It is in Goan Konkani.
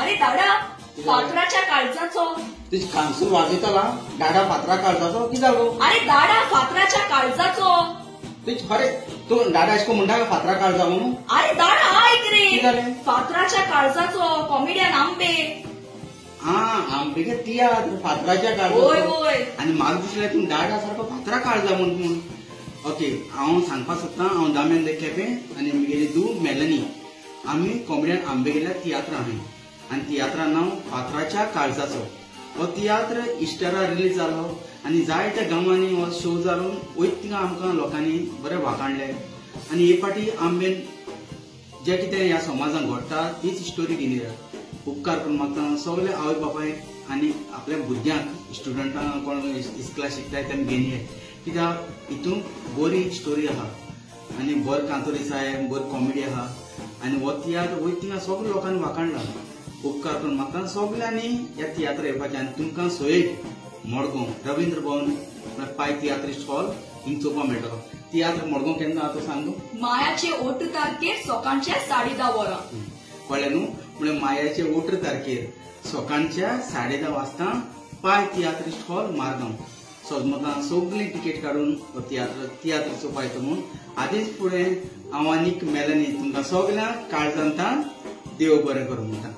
अरे दाडा फातराच्या काळजाचो. तुजी कानसूर वाजयतला दाडा फातरा काळजाचो कितें जालो? अरे दाडा फातराच्या काळजाचो. तुजी खरें तूं दाडा अशें म्हणटा फातरा काळजा म्हणून? अरे दाडा आयक रे, फातराच्या काळजाचो कॉमेडियन आंबे. हा आंबेगे तियात्र फातराच्या काळजाचो. आनी म्हाका दिसलें तूं दाडा सारको फातरा काळजा म्हणून. ओके, हांव सांगपाक सोदतां, हांव दामेन दे केपें आनी म्हगेली धूव मेलनी, आमी कॉमेडियन आंबेगेल्या तियात्र आहाय आनी तियात्रा नांव फातराच्या काळजाचो. हो तियात्र इस्टरा रिलीज जालो आनी जायत्या गांवांनी हो शो जालो, वयत थिंगा आमकां लोकांनी बरें वाखाणलें. आनी हे फाटी आंबेन जें कितें ह्या समाजान घडटा तीच स्टोरी घेवन. उपकार करून म्हाका सगळे आवय बापायक आनी आपल्या भुरग्यांक, स्टुडंटांक कोण इस्कला शिकताय तेमी घेवन, कित्याक हितून बरी स्टोरी आहा आनी बरो कांतोरी साहेब, बरी कॉमेडी आहा आनी हो तियात्र वयता थिंगा सगळ्या लोकांनी वाखाणला. उपकार करून म्हाका सगळ्यांनी ह्या तियात्र येवपाचें आनी तुमकां सोयेक मडगांव रवींद्र भवन पाय तियात्रिस्ट हॉल हिंग चोवपाक मेळटलो. तियात्र मडगांव केन्ना आहा तो सांग. मायाचे 8 तारखेर सकाळच्या 10:30 वरां. कळ्ळें न्हू? म्हळ्यार मायाचे 8 तारखेर सकाळच्या 10:30 वाजता पाय तियात्रिस्ट हॉल मारगांव. सजमतां सगळीं तिकेट काडून तियात्र तियात्र चोवपाक येता म्हूण आदींच फुडें हांव आनीक मेलनी तुमकां सगळ्यांक काळजांत देव बरें करूं म्हणटा.